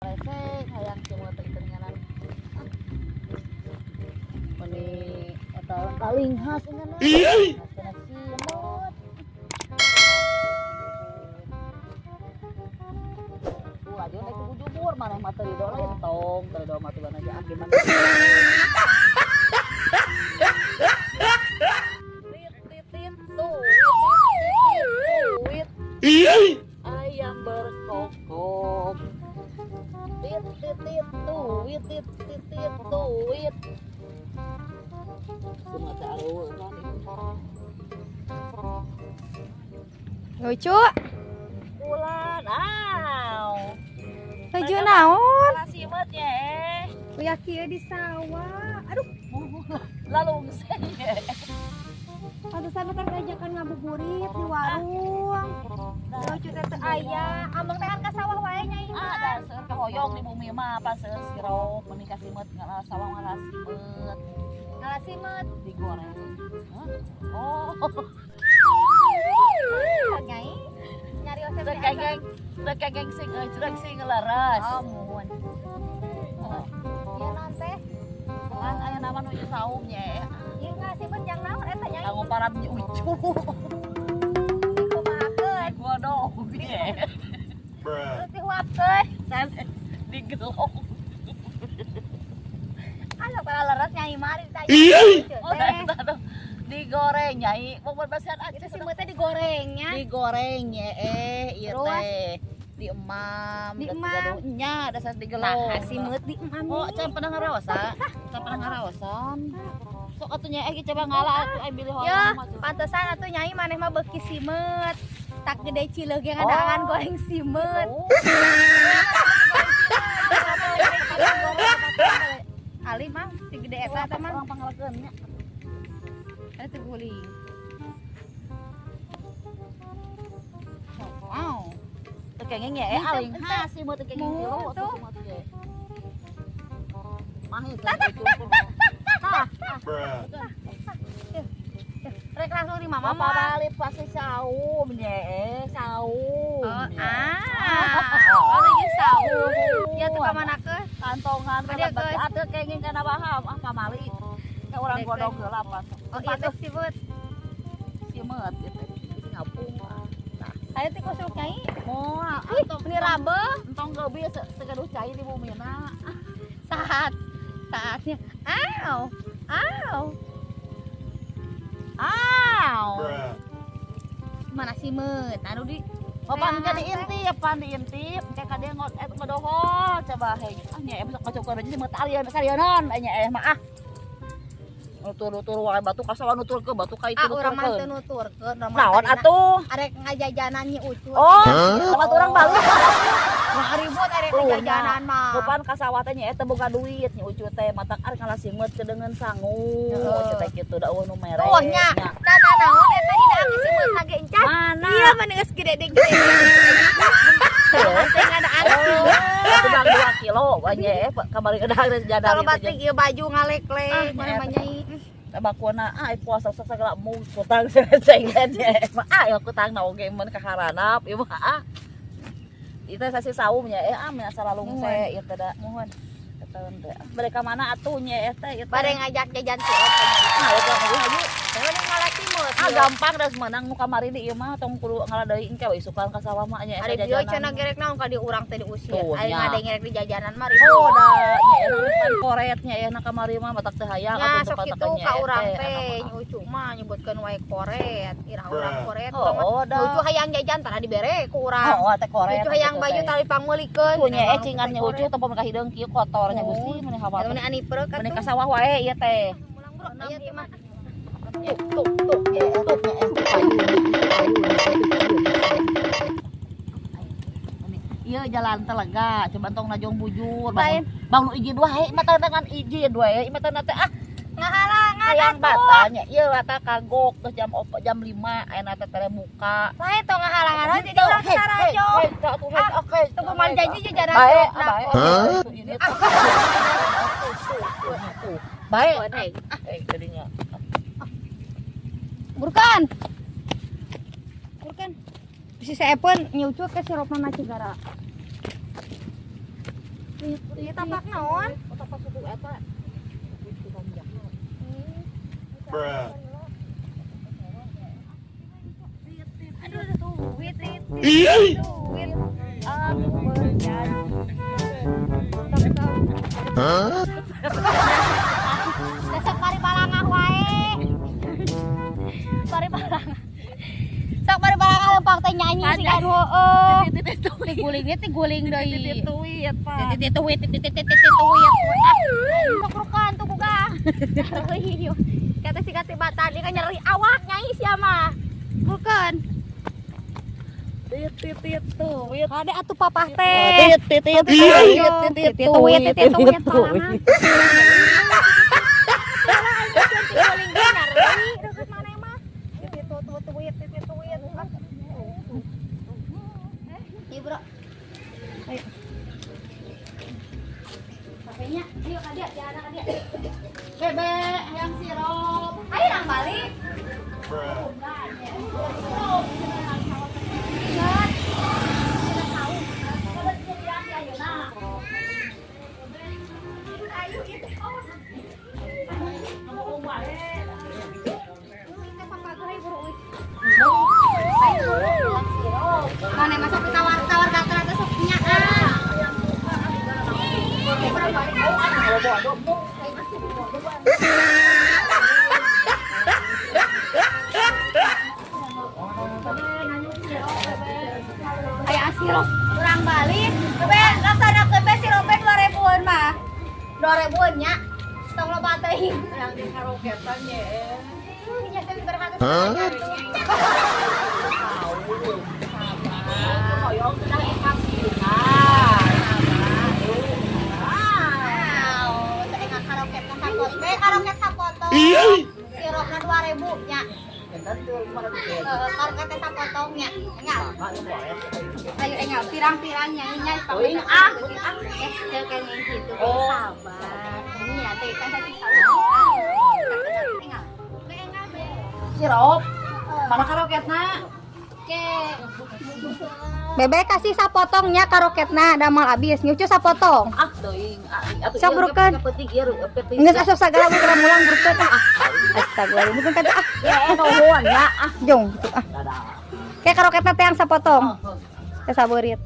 Rese hayang cuma teh teuninganan. Meni eta paling khas inana. Khas simut. Tuh aja naik bujubur maneh mah teu rido lain tong teu rido mah tuh aja ah gimana. Tit tit tit tuit tit tit tuit. Ayam berkokok. Tit tit tit tuit tit tit tit tuit. Semua teh areueuh kan. Lucu. Bulan, aw. Lucu naon? Simet ya. Uya kieu di sawah. Aduh, lalungseng ya. Pantesan teh ngajakan ngabuburit di warung. Lucu teh teu aya. Ameng teh kan ka sawah wae nya ieu. Ah, da seueur kahoyong di bumi mah apa seueur sirop meuni ka simet ngala sawah ngala simet. Ngala simet digoreng. Hah? Oh. Nyai nyarios teh Teu kengeng sing jreg sing leres. Oh, muhun. Oh. Ieu naon teh? Kan aya nama nu ieu saum nya. Ieu ngasimeut jang naon eta nyai? Kanggo para ucu. Dikumahakeun? Digodog ye. Terus dihuapkeun. Sanes digelong. Asa para leres nyai mah ditanya. Oh, eta tuh digoreng nyai, mau berbasan aja Itu simeutnya digorengnya. Digoreng nya ieu teh. Diemam, Diemam. Nya dasar digelong. Nah, simeut diemam. Oh, can pernah ngaraosa? Can pernah ngaraosan. Sok atuh nya coba ngala atuh ai bilih Ya, hoyong mah tuh. Pantesan atuh nyai maneh mah beuki simeut. Tak gede cileuh ge ngadaangan goreng simeut. Oh. Ali mang si gede eta teh mang. Urang pangalakeun nya. Eta teh guling. Wow. Teu kengeng ya aling khas simeut teu kengeng Muhun kilo tuh. tuh simeut ge. Mah itu cukur. Tah. Rek langsung di mama Mama mah. balik pasti saum nya saum. Oh, nya. ah. Oh, lagi saum. Ya tuh ka mana ke? Kantongan Ada, pada guys. atuh kenging kana baham ah pamali. Ka urang Ada, godog heula apa. Oh, iya teh simeut. Simeut ieu teh. Geus ngapung ah. Tah. Aya teh kusuk nyai. Moal Ih, ini rabe. Entong geubi teu gaduh cai di bumina. Saat saatnya. Aw. Aw. Aw. Mana simeut? Anu di Papan ka diintip, pan diintip, engke ka dieu ngodohol coba hei. Ah nya besok kocok aja simeut alieun sarieun nya mah ah. Nutur-nutur wae batu ka sawah nuturkeun batu ka itu Ah, urang mah teu nuturkeun. nuturkeun, urang mah Naon tadina atuh? Arek ngajajanan nyi Ucu. Oh, tempat urang balik. Wah, ribut arek Tuh, nya. ngajajanan mah. Rupan ka sawah teh nya eta boga duit nyi Ucu teh matak arek ngalah simeut kedeungeun sangu. Heeh. Ucu teh kitu da eueuh nu mere. Tuh nya. Tah naon eta dina aki simeut lagi encan. Mana? Iya, mah geus gede gede. Teh ngadaan simeut. Itu bang 2 kilo nya kamari kedang geus jadar. Kalau batik ieu baju ngalek-lek, Ah, mana nya mah nyai. Bakuna ah puasa sok sagala mung kutang cengen nya mah ah ya kutang na oge mun kaharanap ieu mah ah. Itu sasi saum nya ah mun asa lalungse ieu teh da. Mohon. Eta teh. Bade ka mana atuh nya teh ieu teh. Bade ngajak jajan cilok. Ah ieu teh hayu. Teh mending ngalah simeut. Ah gampang geus meunang nu kamari di ieu mah tong kudu ngalah deui engke we isukan ka sawah mah nya Ari eta dieu jajanan. cenah gerek naon ka di urang teh diusir. Tuh, Ari nya. ngadeng gerek di jajanan mah ribut. Oh da nya eta koret nya nya kamari mah matak teu hayang Nya atuh sok tempat kitu nya ka urang eta, teh mah. nyi Ucu mah nyebutkeun wae koret. Irah urang koret. Oh, oh, da. Nyi Ucu hayang jajan tara dibere ku urang. Oh, teh koret. Nyi Ucu hayang baju tara dipangmeulikeun. Tuh nya cingan nya Ucu tempo ka hideung kieu kotor nya Gusti meni hawa. Eta meni anipreuk Meni atuh. ka sawah wae ieu teh. Mulang bro, aya teh mah. Tuk tuk tuk nya tuk nya payun payun. Ieu jalan telega, coba tong najong bujur. Lain. Bangun izin wae, mata dengan izin wae, mata teh ah Ngahalangan hayang atuh. bata nya. Ieu bata kagok terus jam 4 jam 5 ayeuna teh tere muka. Lain tong ngahalangan wae jadi urang sarajo. Oke, Teu kumaha janji jajanan Bae, cilokna. bae. Ini tuh. Bae. Jadinya. Burkan. Burkan. Bisi seepeun nyucu ke siropna na cigara. Di tapak naon? Oh, tapak suku eta. Bruh. Aduh, duit, duit, duit. Aku berjanji. Huh? Dasar pari balangah wae. Pari balangah. Sok pari balangah lempang teh nyanyi sih kan heueuh. Tiguling ge tiguling deui. Tuit, Pak. Titit tuit, titit titit tuit. Ah, sok rukan tuh buka. Nyeri. Kata si kati tadi kan nyeri awak nyai sia mah. Bukan. Tit tit tuit. Kade atuh papah teh. Tit tit tit tuit, tit Titit tuit, titit tuit parah. Tiguling ge nyeri. Deket mana mah? Titit tuit tuit, titit tuit. Iya, Bro. Ayo. Capeknya, ayo ka dia, jalan ka dia. Bebe, yang sirup. Ayo nang balik. Bruh. Ingat. Ayo itu. Mana masuk ke tawar-tawar gatal atau sok nya ah. Aya sirup kurang balik. Bebe, laksanakeun be sirup 2000-an mah. 2000-an nya. Tong loba teuing. Yang di karaokean ye. Nya teh berharap. Hah? Hoyong teh ikhlas. Wow, teh karaoke sapotong. Be karaoke sapotong. Sirupna 2000 nya. Karaoke teh sapotong nya. Engal. Ayo engal pirang-pirang nyanyinya. Euing ah. Eh, teu kenging kitu Oh. sabar. Ini ya teh kan tadi salah. Engal. Be engal be. Sirup. Mana karaoke-na? Oke. Bebe kasih sapotongnya karoketna damal abis nyucu sapotong. Ah, teuing. Ah, atuh Sok ieu burukeun. penting ieu penting. Geus asup sagala mun keur mulang burukeun ah. Astagfirullah, bukan kata ah. Ya nuhun ya ah. Jong gitu ah. Dadah. Kayak karoketna teh yang sapotong. Teh saberit.